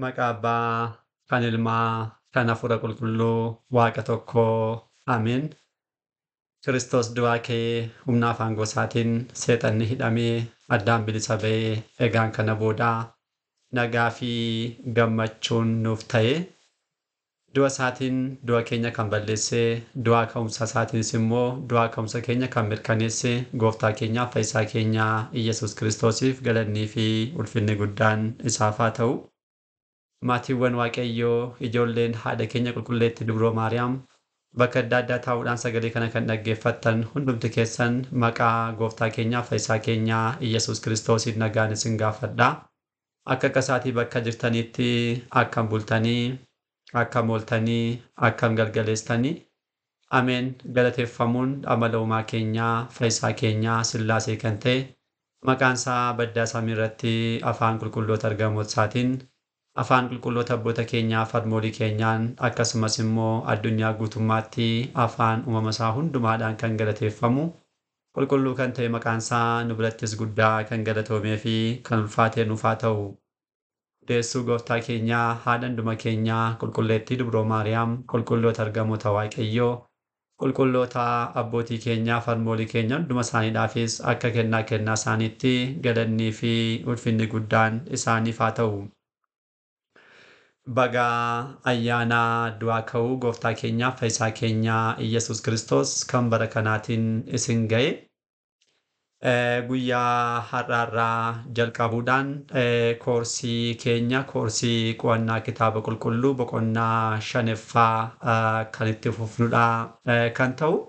Maqaa Abbaa, kan Ilmaa, kan Hafuura Qulqulluu, Waaqa tokkoo. Ameen. Kiristoos du'aa ka'ee humna afaan gosaatiin seexanni hidhamee addaan bilisa ba'ee egaan kana boodaa nagaa fi gammachuun nuuf ta'e. Du'a isaatiin du'a keenya kan balleessee, du'aa ka'umsa isaatiinis immoo du'aa ka'umsa keenya kan mirkaneesse gooftaa keenyaaf fayyisaa keenya Iyyasuus Kiristoosiif galannii fi ulfinni guddaan isaaf haa ta'u. Maatiiwwan Waaqayyoo, ijoolleen haadha keenya qulqulleettii Dubroo Maariyaam bakka adda addaa taa'uudhaan sagalee kana kan dhaggeeffattan hundumti keessan maqaa gooftaa keenyaaf fayyisaa keenya Iyyasuus Kiristoosiin nagaan isin gaafadha. Akka akkasaatii bakka jirtanitti akkam bultanii, akkam ooltanii, akkam galgaleessitanii. Ameen. Galateeffamuun amala uumaa keenyaa, fayyisaa keenyaa, Sillaasee kan ta'e maqaan isaa baddaa samii irratti afaan qulqulloota ergamoota isaatiin, afaan qulqulloota abboota keenyaa, farmoolii keenyaan, akkasumas immoo addunyaa guutummaatti afaan uumama isaa hundumaadhaan kan galateeffamu qulqulluu kan ta'e maqaan isaa nu birattis guddaa kan galatoomee fi kan ulfaatee nuuf haa ta'u. Deessuu gooftaa keenyaa, haadha hunduma keenyaa, qulqulleettii Dubroo Maariyaam, qulqulloota ergamoota Waaqayyoo, qulqulloota abbootii keenyaa, farmoolii keenya hunduma isaaniidhaafis akka kennaa kennaa isaaniitti galannii fi ulfinni guddaan isaaniif haa ta'u. Bagaa ayyaana du'aa ka'uu gooftaa keenyaa, fayyisaa keenyaa Iyyasuus Kiristoos kan bara kanaatiin isin ga'e. Guyyaa har'aarraa jalqabuudhaan koorsii keenya, koorsii qo'annaa kitaaba qulqulluu boqonnaa shanaffaa kan itti fufnudha kan ta'u.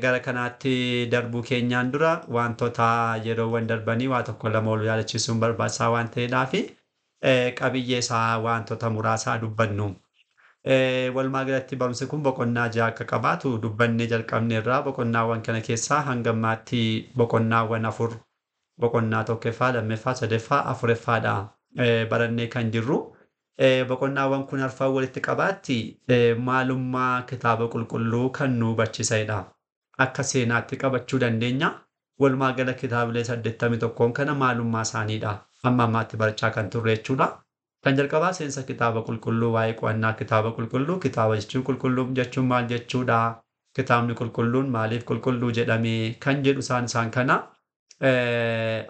Gara kanaatti darbuu keenyaan dura wantoota yeroowwan darbanii waa tokko lama ol yaadachiisuun barbaachisaa waan ta'eedhaafi qabiyyee isaa wantoota muraasaa dubbannu. Walumaa galatti barumsi kun boqonnaa 6 akka qabaatu dubbannee jalqabneerraa. Boqonnaawwan kana keessaa hanga ammaatti boqonnaawwan 4, boqonnaa 1ffaa, 2ffaa, 3ffaa, 4ffaadha barannee kan jirru. Boqonnaawwan kun arfan walitti qabaatti maalummaa kitaaba qulqulluu kan nu hubachiisanidha. Akka seenaatti qabachuu dandeenya. Walumaa gala kitaabilee 81 kana maalummaa isaaniidha. Amma ammaatti barachaa kan turre jechuudha. Kan jalqabaa seensa kitaaba qulqulluu, waa'ee qo'annaa kitaaba qulqulluu, kitaaba jechuun qulqulluu jechuun maal jechuudha? Kitaabni qulqulluun maaliif qulqulluu jedhame? Kan jedhu isaan kana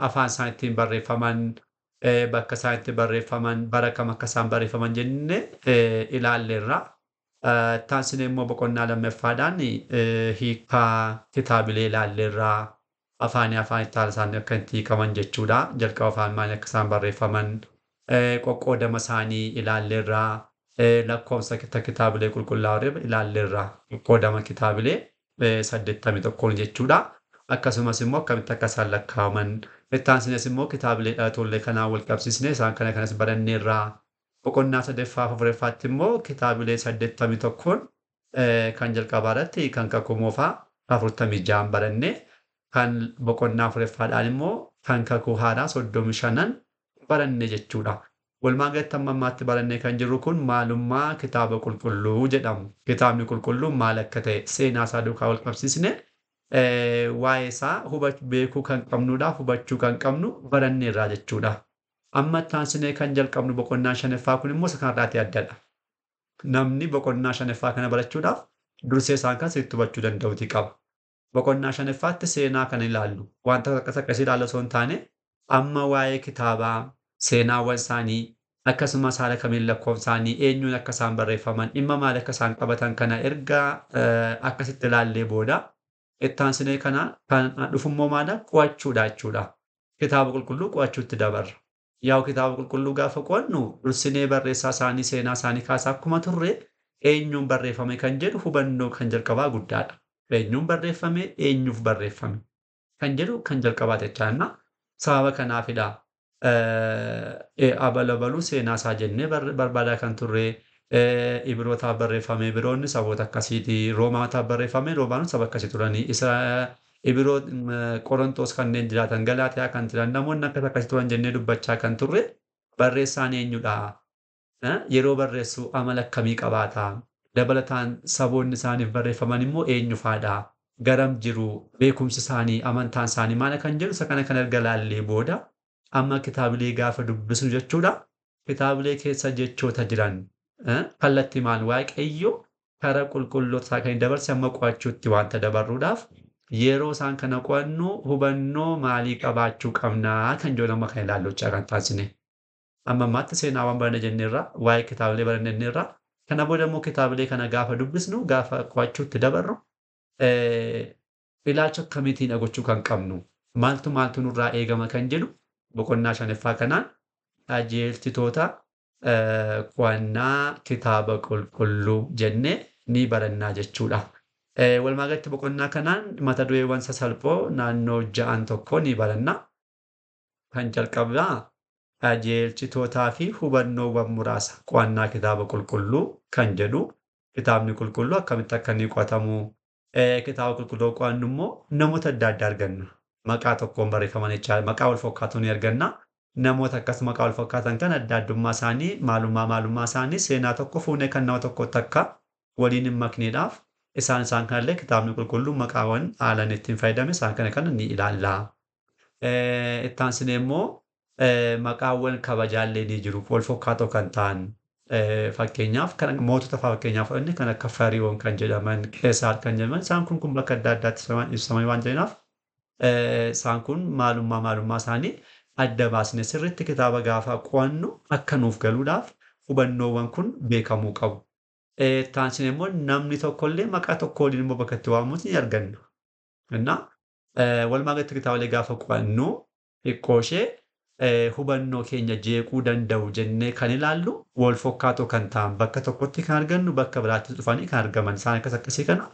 afaan isaan ittiin barreeffaman, bakka isaan itti barreeffaman, bara kam akka isaan barreeffaman jennee ilaalleerra. Taansinee immoo boqonnaa 2ffaadhaan hiikaa kitaabilee ilaalleerra. Afaanii afaan itti haala isaan akka itti hiikaman jechuudha. Jalqaba afaan maaliin akka isaan barreeffaman, qoqqoodama isaanii ilaalleerra. Lakkoofsa kitaabilee qulqullaa'oo ilaalleerra. Qoqqoodama kitaabilee 81 jechuudha. Akkasumas immoo akkamitti akka isaan lakkaa'aman. Ittaansinees immoo kitaabilee dhalatollee kanaan wal qabsiisnee isaan kana kanas baranneerra. Boqonnaa 3ffaa 4ffaatti immoo kitaabilee 81 kan jalqabaa irratti kan kakuu moofaa 46 baranne, kan boqonnaa 4ffaadhaan immoo kan kakuu haaraa 35 baranne jechuudha. Walumaa galatti amma ammaatti barannee kan jirru kun maalummaa kitaaba qulqulluu jedhamu. Kitaabni qulqulluun maal akka ta'e seenaa isaa duukaa wal qabsiisne waa'ee isaa beekuu kan qabnudha, hubachuu kan qabnu baranneerraa jechuudha. Amma ittaansinee kan jalqabnu boqonnaa 5ffaa kun immoo isa kanarraatii addadha. Namni boqonnaa 5ffaa kana barachuudhaaf dursee isaan kan sirriitti hubachuu danda'uuti qaba. Boqonnaa 5ffaatti seenaa kan ilaallu wanta akkas akkasii ilaalla osoo hin taane amma waa'ee kitaabaa, seenaawwan isaanii, akkasumas haala kamiin lakkoofsa isaanii, eenyuun akka isaan barreeffaman, dhimma maal akka isaan qabatan kana erga akkasitti ilaallee booda ittaansinee kana kan dhufummoo maala qo'achuudha jechuudha. Kitaaba qulqulluu qo'achuutti dabarra. Yaa'u kitaaba qulqulluu gaafa qo'annu dursinee barreessaa isaanii, seenaa isaanii kaasaa akkuma turre eenyuun barreeffame kan jedhu hubannoo kan jalqabaa guddaadha. Eenyuun barreeffame, eenyuuf barreeffame kan jedhu kan jalqabaa jechaanna. Sababa kanaafidha. Abalabaluu seenaa isaa jennee barbaadaa kan turre, Ibrootaaf barreeffame, Ibroonni saboota akkasiiti, Roomootaaf barreeffame, Roomaanonni saba akkasii turanii, isa Ibroo Qorontoos kanneen jiraatan, Galaatiyaa kan jiran, namoonni akkas akkasii turan jennee dubbachaa kan turre barreessaan eenyudha? Yeroo barreessu amala akkamii qabaata? Dabalataan saboonni isaaniif barreeffaman immoo eenyu faadha? Garam jiru? Beekumsi isaanii, amantaan isaanii maal kan jedhu isa kana kan erga laallee booda amma kitaabilee gaafa dubbisnu jechuudha. Kitaabilee keessa jechoota jiran kallattimaan Waaqayyo karaa qulqulloota isaa kan dabarse amma qo'achuutti wanta dabarruudhaaf yeroo isaan kana qo'annu hubannoo maalii qabaachuu qabnaa kan jedhu amma kan ilaallu jechaa kan taasisne. Amma ammaatti seenaawwan baranne jenneerra, waa'ee kitaabilee baranne jenneerra. Kana booda immoo kitaabilee kana gaafa dubbisnu, gaafa qo'achuutti dabarru ilaalcha akkamiitiin gochuu kan qabnu, maaltu maaltu nurraa eegama kan jedhu boqonnaa shanaffaa kanaan qajeelchitoota qo'annaa kitaaba qulqulluu jennee ni barannaa jechuudha. Walumaa galatti boqonnaa kanaan mata dureewwan sasalphoo naannoo ja'an tokko ni baranna. Kan jalqabaa qajeelchitootaa fi hubannoowwan muraasa qo'annaa kitaaba qulqulluu kan jedhu, kitaabni qulqulluu akkamitti akka inni qo'atamu, kitaaba qulqulluu qo'annu immoo namoota adda addaa arganna. Maqaa tokkoon barreeffaman jechaadha. Maqaa wal fakkaatu ni arganna. Namoota akkas maqaa wal fakkaatan kan adda addummaa isaanii, maalummaa maalummaa isaanii seenaa tokko fuunee kan nama tokkotti akka waliin hin makneedhaaf isaan isaan kanallee kitaabni qulqulluu maqaawwan haalaan ittiin fayyadame isaan kana kana ni ilaalla. Itti aansinee immoo maqaawwan kabajaallee ni jiru wal fakkaatoo kan ta'an. Fakkeenyaaf kan mootota fa'aa fakkeenyaaf fudhanne kan akka Fariyoon kan jedhaman, Qeesaar kan jedhaman, isaan kun kun bakka adda addaatti ibsamanii waan jiraniif isaan kun maalummaa maalummaa isaanii adda baasne sirriitti kitaaba gaafa qo'annu akka nuuf galuudhaaf hubannoowwan kun beekamuu qabu. Itti aansinee immoo namni tokkollee maqaa tokko waliin immoo bakka itti waamamus ni arganna. Innaa walumaa galatti kitaabolee gaafa qo'annu xiqqoo ishee hubannoo keenya jeequu danda'u jennee kan ilaallu wal fakkaatoo kan ta'an bakka tokkotti kan argannu, bakka biraatti dhufanii kan argaman isaan akkas akkasii kana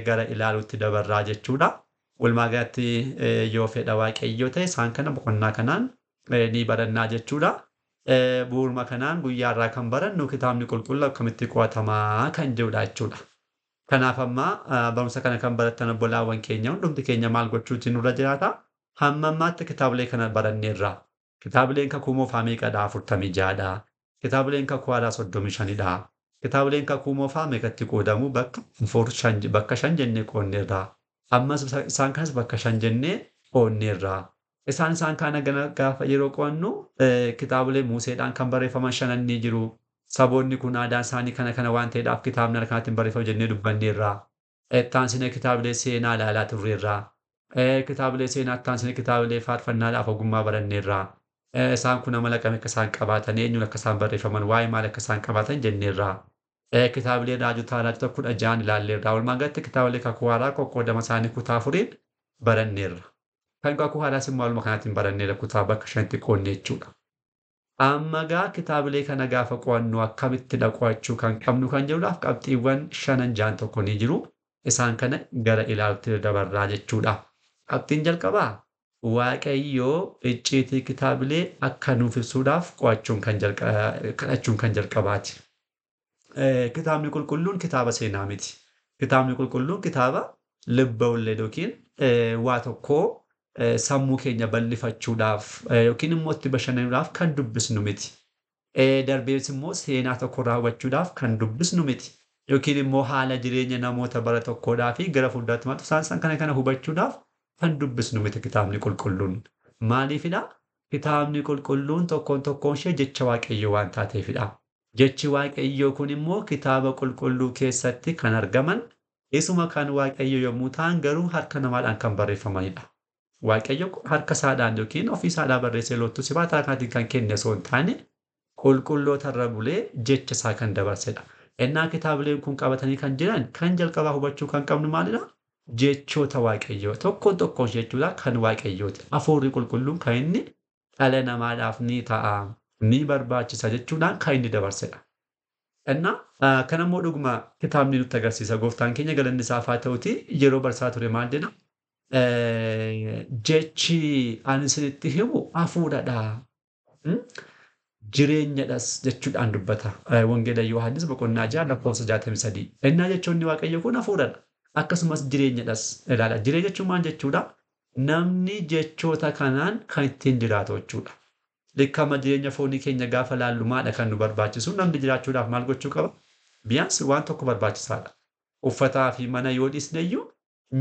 gara ilaaluutti dabarraa jechuudha. Walumaa galatti yoo fedha Waaqayyoo ta'e isaan kana boqonnaa kanaan ni barannaa jechuudha. Bu'uuruma kanaan guyyaa irraa kan barannu kitaabni qulqulluu akkamitti qo'atamaa kan jedhudha jechuudha. Kanaaf amma barumsa kana kan barattan obbolaawwan keenya hundumti keenya maal gochuutu nurra jiraata? Hamma ammaatti kitaabilee kana baranneerra. Kitaabileen kakuu moofaa meeqadha? 46dha. Kitaabileen kakuu haaraa 35dha. Kitaabileen kakuu moofaa meeqatti qoodamu? Bakka afur, shan, bakka shan jennee qoodneerra. Ammas isaan kanas bakka shan jennee qoodneerra. Isaan isaan kana gaafa yeroo qo'annu kitaabilee Museedhaan kan barreeffaman shanan ni jiru. Saboonni kun aadaan isaanii kana kana waan ta'eedhaaf kitaabni harka kanaatiin barreeffame jennee dubbanneerra. Itti aansinee kitaabilee seenaa ilaalaa turreerra. Kitaabilee seenaa itti aansinee kitaabilee faarfannaadhaaf ogummaa baranneerra. Isaan kun amala akkamii akka isaan qabaatan, eenyuun akka isaan barreeffaman, waa'ee maal akka isaan qabaatan jenneerra. Kitaabilee raajotaa raajota 16 ilaalleerra. Walumaa galatti kitaabilee kakuu haaraa qoqqoodama isaanii kutaa afuriin baranneerra. Kan kakuu haaraas immoo haaluma kanaatiin baranneerra, kutaa bakka shanitti qoodne jechuudha. Amma gaa kitaabilee kana gaafa qo'annu akkamittidha qo'achuu kan qabnu kan jedhuudhaaf qabxiiwwan shanan ja'an tokko ni jiru. Isaan kana gara ilaaluutti dabarraa jechuudha. Qabxiin jalqabaa Waaqayyoo icciitii kitaabilee akka nuuf ibsuudhaaf qo'achuun kan kadhachuun kan jalqabaati. Kitaabni qulqulluun kitaaba seenaa miti. Kitaabni qulqulluun kitaaba lubba walleed yookiin waa tokkoo sammuu keenya bal'ifachuudhaaf yookiin immoo itti bashannanuudhaaf kan dubbisnu miti. Darbees immoo seenaa tokko raawwachuudhaaf kan dubbisnu miti. Yookiin immoo haala jireenya namoota bara tokkoodhaa fi gara fuulduraatti maaltu isaan isaan kana kana hubachuudhaaf kan dubbisnu miti kitaabni qulqulluun. Maaliifidha? Kitaabni qulqulluun tokkoon tokkoon ishee jecha Waaqayyoo waan taateefidha. Jechi Waaqayyoo kun immoo kitaaba qulqulluu keessatti kan argaman isuma kan Waaqayyoo yommuu ta'an garuu harka namaadhaan kan barreeffamanidha. Waaqayyo harka isaadhaan yookiin ofii isaadhaan barreessee loltuu sibaataa kanaatiin kan kenne osoo hin taane qulqulloota irra bulee jecha isaa kan dabarsedha. Ennaa kitaabileen kun qabatanii kan jiran kan jalqabaa hubachuu kan qabnu maalidha? Jechoota Waaqayyoo tokkoon tokkoon jechuudha kan Waaqayyooti. Hafuurri qulqulluun kan inni dhala namaadhaaf ni ta'a, ni barbaachisa jechuudhaan kan inni dabarsedha. Innaa kan ammoo dhuguma kitaabni nutti agarsiisa. Gooftaan keenya galanni isaaf haa ta'uti yeroo barsaa ture maal jedha? Jechi ani isinitti himu hafuuradha. Jireenyadhas jechuudhaan dubbata. Wangeela Yohaannis boqonnaa 6 lakkoofsa 63. Innaa jechoonni Waaqayyo kun hafuuradha. Akkasumas jireenyadhas ilaala. Jireenya jechuun maal jechuudha? Namni jechoota kanaan kan ittiin jiraatu jechuudha. Likkama jireenya foonii keenya gaafa laallu maadha kan nu barbaachisu? Namni jiraachuudhaaf maal gochuu qaba? Biyyaans waan tokko barbaachisaadha. Uffataa fi mana yoo dhiisne iyyuu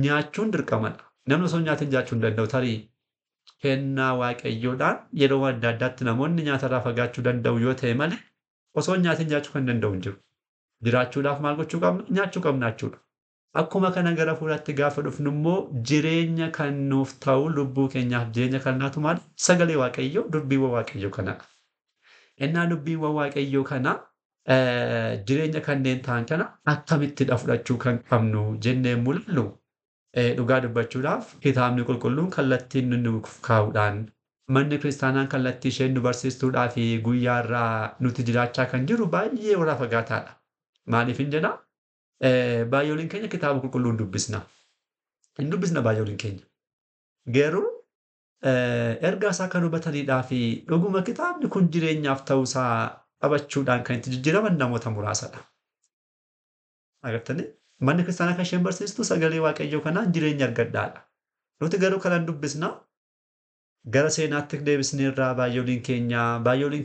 nyaachuun dirqamadha. Namni osoo nyaatiin jiraachuu hin danda'u. Tarii Kennaa Waaqayyoodhaan yeroo adda addaatti namoonni nyaatarraa fagaachuu danda'u yoo ta'e malee osoo hin nyaatin jiraachuu kan danda'u hin jiru. Jiraachuudhaaf maal gochuu qabna? Nyaachuu qabna jechuudha. Akkuma kana gara fuulaatti gaafa dhufnu immoo jireenya kan nuuf ta'u lubbuu keenyaaf jireenya kan laatu maali? Sagalee Waaqayyoo, dubbiiwwan Waaqayyoo kanadha. Innaa dubbiiwwan Waaqayyoo kana jireenya kanneen ta'an kana akkamittidha fudhachuu kan qabnu jennee mul'annu dhugaa dubbachuudhaaf kitaabni qulqulluun kallattiin nuuf kaa'uudhaan manni kiristaanaa kallattii isheen nu barsiistuudhaa fi guyyaarraa nuti jiraachaa kan jiru baay'ee warra fagaataadha. Maaliif hin jedhaa? Baay'ooliin keenya kitaaba qulqulluu hin dubbisna. Hin dubbisna baay'ooliin keenya. Garuu ergaa isaa kan hubataniidhaa fi dhuguma kitaabni kun jireenyaaf ta'uusaa qabachuudhaan kan itti jijjiiraman namoota muraasadha. Agartanii? Manni kiristaanaa kan isheen barsiistu sagalee Waaqayyoo kanaan jireenya argadhaadha. Nuti garuu kanan dubbisna gara seenaatti deebisneerraa baay'ooliin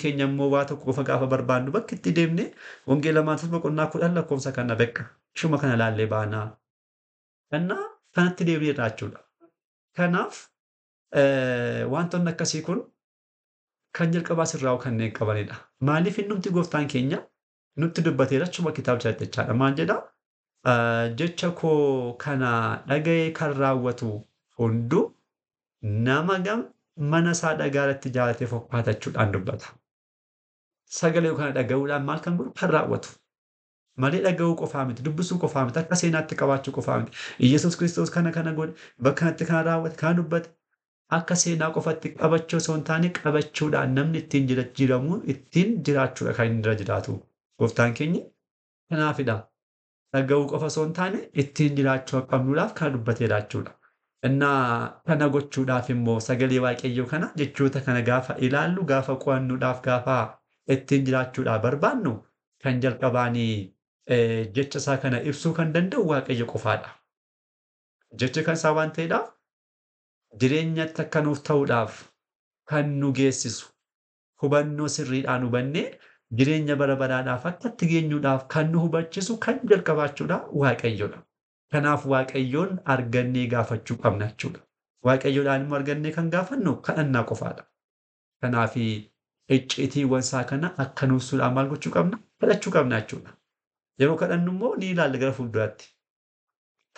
keenya immoo waa tokko qofa gaafa barbaannu bakki itti deemne Wangeela Maatewos boqonnaa 10 lakkoofsa kana beekka. Ishuma kana laallee baanaa. Innaa kanatti deebineerra jechuudha. Kanaaf wantoonni akkasii kun kan jalqabaa sirraa'u kanneen qabanidha. Maaliif innumti gooftaan keenya nutti dubbateera achuma kitaabicha jechaadha. Maal jedhaa? Jecha koo kana dhaga'ee kan raawwatu hunduu nama gam mana isaa dhagaa irratti jaalatee fokkaatachuudhaan dubbata. Sagalee kana dhaga'uudhaan maal kan godhu? Kan raawwatu. Malee dhaga'uu qofaa miti, dubbisuu qofaa miti, akka seenaatti qabaachuu qofaa miti. Iyyasuus Kiristoos kana kana godhe, bakka kanatti kana raawwate, kana dubbate. Akka seenaa qofatti qabachuu osoo hin taane qabachuudhaan namni ittiin jijjiiramu ittiin jiraachuudha kan inni irra jiraatu. Gooftaan keenya kanaafidha. Dhaga'uu qofa osoo hin taane ittiin jiraachuu akka qabnuudhaaf kana dubbateera jechuudha. Innaa kana gochuudhaaf immoo sagalee Waaqayyoo kana jechoota kana gaafa ilaallu, gaafa qo'annuudhaaf, gaafa ittiin jiraachuudhaaf barbaannu kan jalqabaanii jecha isaa kana ibsuu kan danda'u Waaqayyo qofaadha. Jechi kan isaa waan ta'eedhaaf jireenyatti akka nuuf ta'uudhaaf kan nu geessisu hubannoo sirriidhaan hubannee jireenya bara baraadhaaf akka itti geenyuudhaaf kan nu hubachiisu kan jalqabaachuudha Waaqayyoodha. Kanaaf Waaqayyoon argannee gaafachuu qabna jechuudha. Waaqayyoodhaan immoo argannee kan gaafannu kadhannaa qofaadha. Kanaaf icciitiiwwan isaa kana akka nuuf ibsuudhaan maal gochuu qabna? Kadhachuu qabna jechuudha. Yeroo kadhannu immoo ni ilaalla gara fuulduraatti.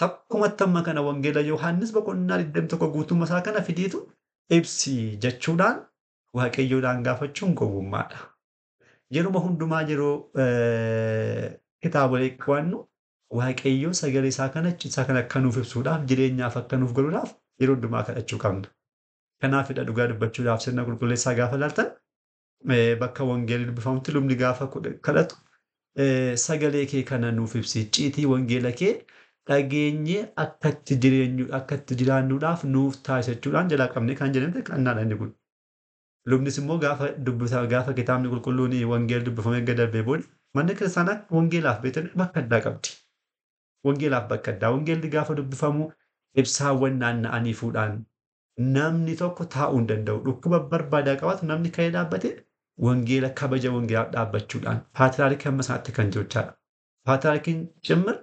Takkumatti amma kana Wangeela Yohaannis boqonnaa 21 guutummaa isaa kana fidiitu ibsi jechuudhaan Waaqayyoodhaan gaafachuun gowwummaadha. Yeruma hundumaa yeroo kitaabolee qo'annu Waaqayyo sagalee isaa kana icciitii kana akka nuuf ibsuudhaaf jireenyaaf akka nuuf godhuudhaaf yeroo hundumaa kadhachuu qabna. Kanaafidha dhugaa dubbachuudhaaf sirna qulqulleessaa gaafa ilaaltan bakka wangeelli dubbifamutti lubni gaafa kadhatu sagalee kee kana nuuf ibsi, icciitii wangeela kee dhageenyee akka itti jireenyu akka itti jiraannuudhaaf nuuf taasisa jechuudhaan jalaa qabnee kan jedhamte kadhannaadha inni kun. Lubnis immoo gaafa dubbisa gaafa kitaabni qulqulluun wangeelli dubbifamee erga darbee booda manni kiristaanaa wangeelaaf beektan bakka addaa qabdi. Wangeelaaf bakka addaa. Wangeelli gaafa dubbifamu ibsaawwan naanna'anii fuudhaan namni tokko taa'uu hin danda'u. Dhukkuba barbaadaa qabaatu namni ka'ee dhaabbate wangeela kabaja wangeelaaf dhaabbachuudhaan paatriyaarkii hamma isaatti kan jiru jechaadha. Paatriyaarkiin cimmir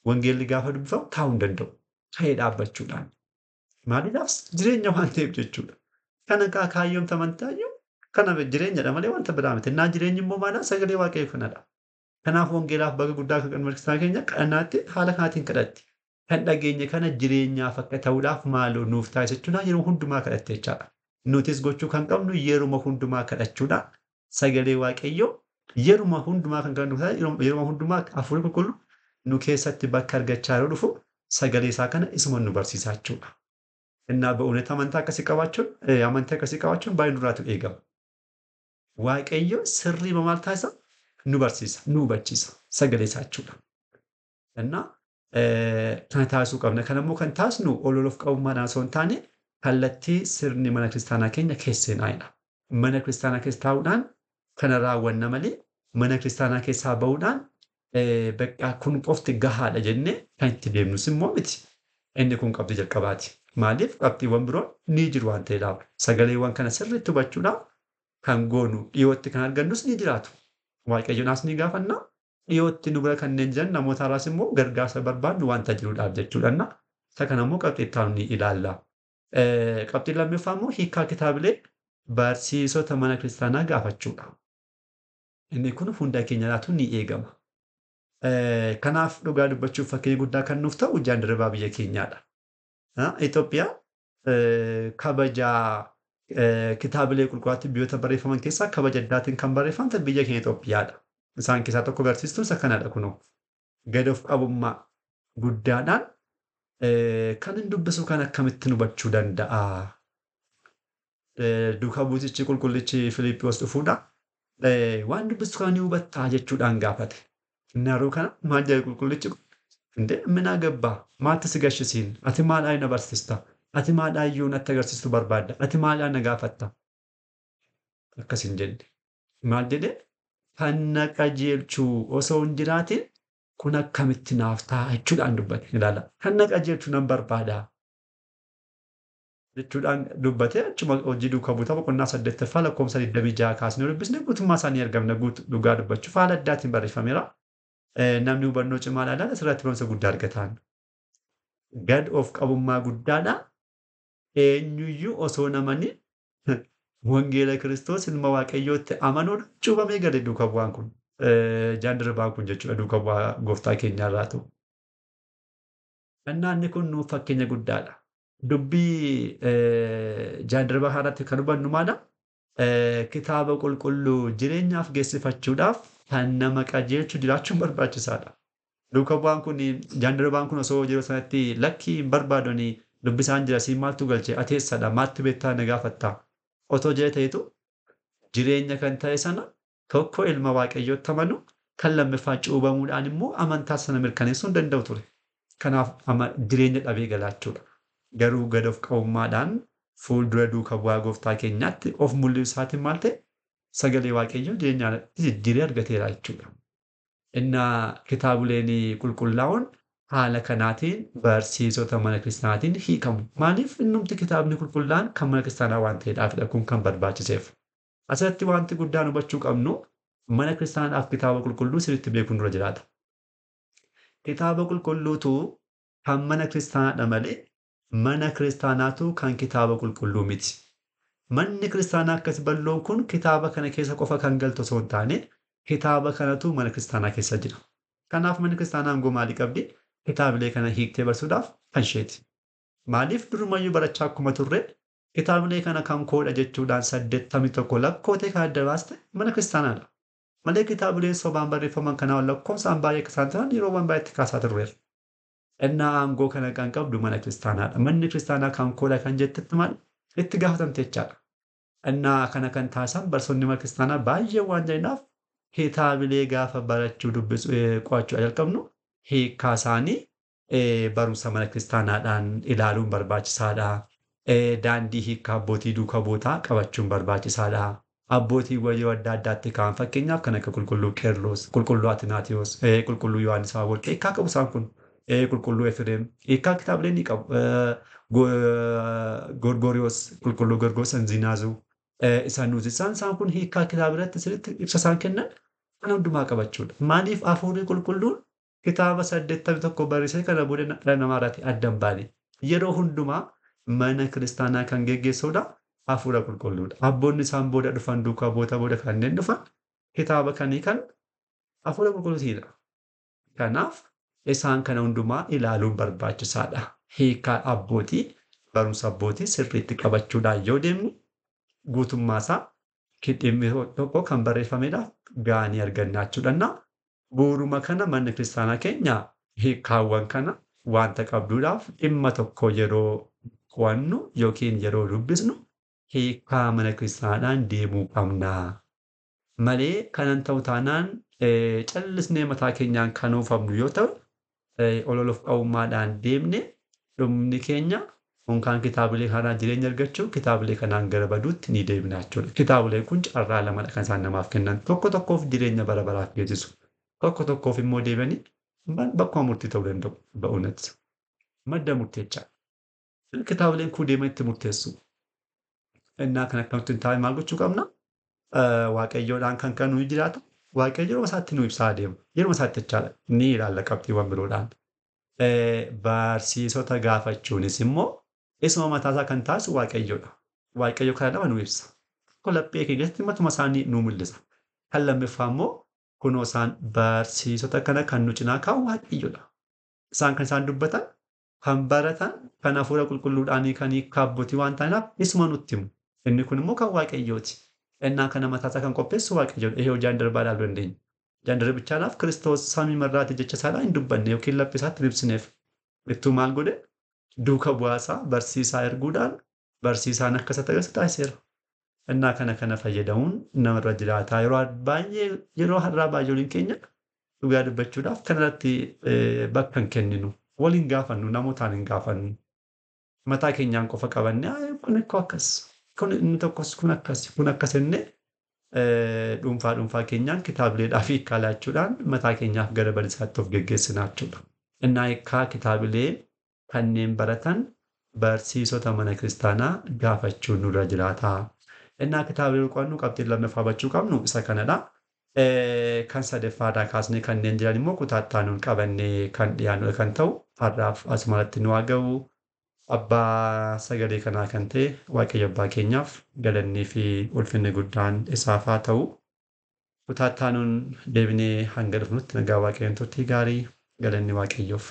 wangeelli gaafa dubbifamu taa'uu hin danda'u. Ka'ee dhaabbachuudhaan. Maaliidhaaf? Jireenya waan ta'eef jechuudha. Kana kaayyoon amantaayyuu kana jireenyadha malee wanta biraa miti. Innaa jireenyi immoo maalaa? Sagalee Waaqayyoo kanadha. Kanaaf wangeelaaf bakka guddaa kan kiristaanaa keenya kadhannaatti haala kanaatiin kadhatti. Kan dhageenye kana jireenyaaf akka ta'uudhaaf maaloo nuuf taasisa jechuudhaan yeroo hundumaa kadhatte jechaadha. Nutis gochuu kan qabnu yeruma hundumaa kadhachuudhaan sagalee Waaqayyoo yeruma hundumaa kan kadhannu yeruma hundumaa hafuurri qulqullu nu keessatti bakka argachaa yeroo dhufu sagalee isaa kana isuma nu barsiisa jechuudha. Innaa ba'uunet amantaa akkasii qabaachuun amantii akkasii qabaachuun baay'ee nurraatu eegama. Waaqayyo sirrii maal taasisa? Nu barsiisa, nu hubachiisa sagalee isaa jechuudha. Innaa kana taasisuu qabna. Kana immoo kan taasisnu ol of qabummaadhaan osoo hin taane kallattii sirni mana kiristaanaa keenya keesseenaayidha. Mana kiristaanaa keessa taa'uudhaan kana raawwanna malee mana kiristaanaa keessaa bahuudhaan bakka kun qofti gahaadha jennee kan itti deemnus immoo miti. Inni kun qabxii jalqabaati. Maaliif qabxiiwwan biroon ni jiru waan ta'eedhaaf. Sagaleewwan kana sirriitti hubachuudhaaf kan goonu dhiyootti kan argannus ni jiraatu. Waaqayyoonaas ni gaafanna. Dhiyootti nu bira kanneen jiran namoota irraas immoo gargaarsa barbaadnu wanta jiruudhaaf jechuudha. Isa kana immoo qabxii itti aanu ni ilaalla. Qabxiin lammaffaa immoo hiikkaa kitaabilee barsiisota mana kiristaanaa gaafachuudha. Inni kun hunda keenya laatu ni eegama. Kanaaf dhugaa dubbachuuf fakkeenya guddaa kan nuuf ta'u jaandarabaa biyya keenyaadha. Itoophiyaa kabaja kitaabilee qulqullaatti biyyoota barreeffaman keessaa kabaja addaatiin kan barreeffamte biyya keenya Itoophiyaadha. Isaan keessaa tokko agarsiistuu isa kanadha kunoo. Gad of qabummaa guddaadhaan kan hin dubbisu kan akkamittiin hubachuu danda'a? Duukaa buutichi qulqullichi Filiippiyoos dhufuudha. Waan dubbistu kana ni hubattaa jechuudhaan gaafate. Inni yeroo kana maal jedhe qulqullichi kun? Indee minaa gabbaa maaltu si gashisiin? Ati maal na barsiista? Ati maal iyyuu natti agarsiistuu barbaadda? Ati maal na gaafatta? Akkas hin jenne. Maal jedhe? Kan na qajeelchuu osoo hin jiraatin kun akkamitti naaf ta'a jechuudhaan dubbate. Ilaala. Kan na qajeelchuu nan barbaada jechuudhaan dubbate. Achuma hojii duukaa buutaa boqonnaa 8ffaa lakkoofsa 26 kaasnee dubbisne guutummaa isaanii argamna. Dhugaa dubbachuuf haala addaatiin barreeffameera. Namni hubannoo cimaa ilaalan asirratti barumsa guddaa argatan. Gad of qabummaa guddaadha. Eenyuyyuu osoo namani wangeela Kiristoos ilma Waaqayyootti amanuun cuuphamee gale duukaa bu'aan kun. Jaandarabaan kun jechuudha duukaa bu'aa gooftaa keenyaarraa ta'u. Inni kun nuuf fakkeenya guddaadha. Dubbii jaandarabaa kanarratti kan hubannu maala? Kitaaba qulqulluu jireenyaaf geessifachuudhaaf kan nama qajeelchu jiraachuun barbaachisaadha. Duukaa bu'aan kun jaandarabaan kun osoo yeroo sanatti lakkii hin barbaadoni dubbisaan jira siin maaltu galche ati eessadha maaltu beektaa na gaafatta otoo jedhe ta'etu jireenya kan ta'e sana tokko ilma Waaqayyootti amanu kan lammaffaa cuubamuudhaan immoo amantaa sana mirkaneessuu hin danda'u ture. Kanaaf jireenya dhabee galaachuudha. Garuu gad of qabummaadhaan fuuldura duukaa bu'aa gooftaa keenyaatti of mul'isuu isaatiin maal ta'e sagalee Waaqayyoo jireenya jijjiiree argateera jechuudha. Innaa kitaabileen qulqullaa'oon haala kanaatiin barsiisota mana kiristaanaatiin hiikamu. Maaliif innumti kitaabni qulqullaa'an kan mana kiristaanaa waan ta'eedhaafidha kun kan barbaachiseef. Asirratti wanti guddaan hubachuu qabnu mana kiristaanaaf kitaaba qulqulluu sirriitti beekuun dura jiraata. Kitaaba qulqulluutu kan mana kiristaanaadha malee mana kiristaanaatu kan kitaaba qulqulluu miti. Manni kiristaanaa akkas bal'oon kun kitaaba kana keessa qofa kan galtu osoo hin taane kitaaba kanatu mana kiristaanaa keessa jira. Kanaaf manni kiristaanaa aangoo maalii qabdi? Kitaabilee kana hiiktee barsuudhaaf kan isheeti. Maaliif durumayyuu barachaa akkuma turre kitaabilee kana kan koodha jechuudhaan 81 lakkootee kan adda baaste mana kiristaanaadha. Malee kitaabileen sobaan barreeffaman kanaa lakkoofsaan baay'ee akka isaan ta'an yeroowwan baay'eetti kaasaa turreerra. Innaa aangoo kana kan qabdu mana kiristaanaadha. Manni kiristaanaa kan koodha kan jettetti maal itti gaafatamte jechaadha. Innaa kana kan taasisan barsoonni mana kiristaanaa baay'ee waan jiraniif kitaabilee gaafa barachuu dubbisuu qo'achuu jalqabnu hiikkaa isaanii barumsa mana kiristaanaadhaan ilaaluun barbaachisaadha. Daandii hiikkaa abbootii duukaa buutaa qabachuun barbaachisaadha. Abbootiiwwan yeroo adda addaatti ka'an fakkeenyaaf kan akka qulqulluu Qeerloos, qulqulluu Atinaatiyoos, qulqulluu Yohaannis Afawarqi hiikkaa qabu isaan kun. Qulqulluu Efreem hiikkaa kitaabilee ni qabu. Gorgoriyoos, qulqulluu Gorgoriyoos Anzinaazuu isaan isaan kun hiikkaa kitaabileetti sirriitti ibsa isaan kennan kan hundumaa qabachuudha. Maaliif hafuurri qulqulluun kitaaba 81 barreessee kana booda dhala namaa irratti adda hin baane. Yeroo hundumaa mana kiristaanaa kan geggeessuudha hafuura qulqulluudha. Abboonni isaan booda dhufan duukaa boota booda kanneen dhufan kitaaba kanii kan hafuura qulqulluutiidha. Kanaaf isaan kana hundumaa ilaaluun barbaachisaadha. Hiikkaa abbootii barumsa abbootii sirriitti qabachuudhaan yoo deemnu guutummaa isaa dhimmi tokko kan barreeffamedha gaanii arganna jechuudha. Bu'uuruma kana manni kiristaanaa keenya hiikkaawwan kana wanta qabduudhaaf dhimma tokko yeroo qo'annu yookiin yeroo dubbisnu hiikkaa mana kiristaanaadhaan deemuu qabna. Malee kanan ta'u taanaan callisnee mataa keenyaan kan oofamnu yoo ta'u olola of qabummaadhaan deemne dhumni keenya yookaan kitaabilee kanaan jireenya argachuu kitaabilee kanaan gara baduutti ni deemna jechuudha. Kitaabileen kun carraa lamadha kan isaan namaaf kennan. Tokko tokkoof jireenya bara baraaf geessisu. Tokko tokkoof immoo deemanii bakkuma murtii ta'uu danda'u ba'uunatti. Madda murteechaa. Kitaabileen kun deeman itti murteessu. Innaa kan akkamitti hin taane maal gochuu qabna? Waaqayyoodhaan kan kan nuyi jiraatu Waaqayyo yeroo isaatti nu ibsaa adeema. Yeroo isaatti jechaadha. Ni ilaalla qabxiiwwan biroodhaan. Barsiisota gaafachuunis immoo Isuma mataasaa kan taasisu Waaqayyoodha. Waaqayyo karaa lama nu ibsa. Tokko laphee keenya keessatti matuma isaanii nu mul'isa. Kan lammaffaa immoo kunoo isaan barsiisota kana kan nu cinaa kaa'u Waaqayyoodha. Isaan kan isaan dubbatan, kan baratan, kan hafuura qulqulluudhaanii kan hiikkaa abbootii waan ta'aniif isuma nutti himu. Inni kun immoo kan Waaqayyooti. Innaa kana mataasaa kan qopheessu Waaqayyoodha. Ehee hojii darbaa ilaaluu dandeenya. Jaandarbichaadhaaf Kiristoos samii marraati jecha isaadhaan hin dubbanne yookiin laphee isaatti hin ibsineef. Ittuu maal godhe? Duuka bu'aasaa barsiisaa erguudhaan barsiisaan akka isa taasisu taasiseera. Innaa kana kana fayyadamuun namarra jiraata. Yeroo baay'ee yeroo har'aa baay'ooliin keenya dhugaa dubbachuudhaaf kanarratti bakka hin kenninu. Waliin gaafannu, namootaan hin gaafannu. Mataa keenyaan qofa qabannee kun ikkoo akkas, kun inni tokkos kun akkas, kun akkas jennee dhuunfaa dhuunfaa keenyaan kitaabileedhaaf hiikkaa laachuudhaan mataa keenyaaf gara badiisaatti of geggeessinaa jechuudha. Innaa hiikkaa kitaabilee kanneen baratan barsiisota mana kiristaanaa gaafachuun nurra jiraata. Innaa kitaabilee qo'annu qabxiin lammaffaa hubachuu qabnu isa kanadha. Kan sadaffaarraa kaasnee kanneen jiran immoo kutaa itti aanuun qabannee kan dhiyaannudha kan ta'u har'aaf asumarratti nu haa ga'u. Abbaa sagalee kanaa kan ta'e Waaqayyo abbaa keenyaaf galannii fi ulfinni guddaan isaaf haa ta'u. Kutaa itti aanuun deebinee hanga dhufnutti nagaa Waaqayyoon turtii gaarii, galanni Waaqayyoof.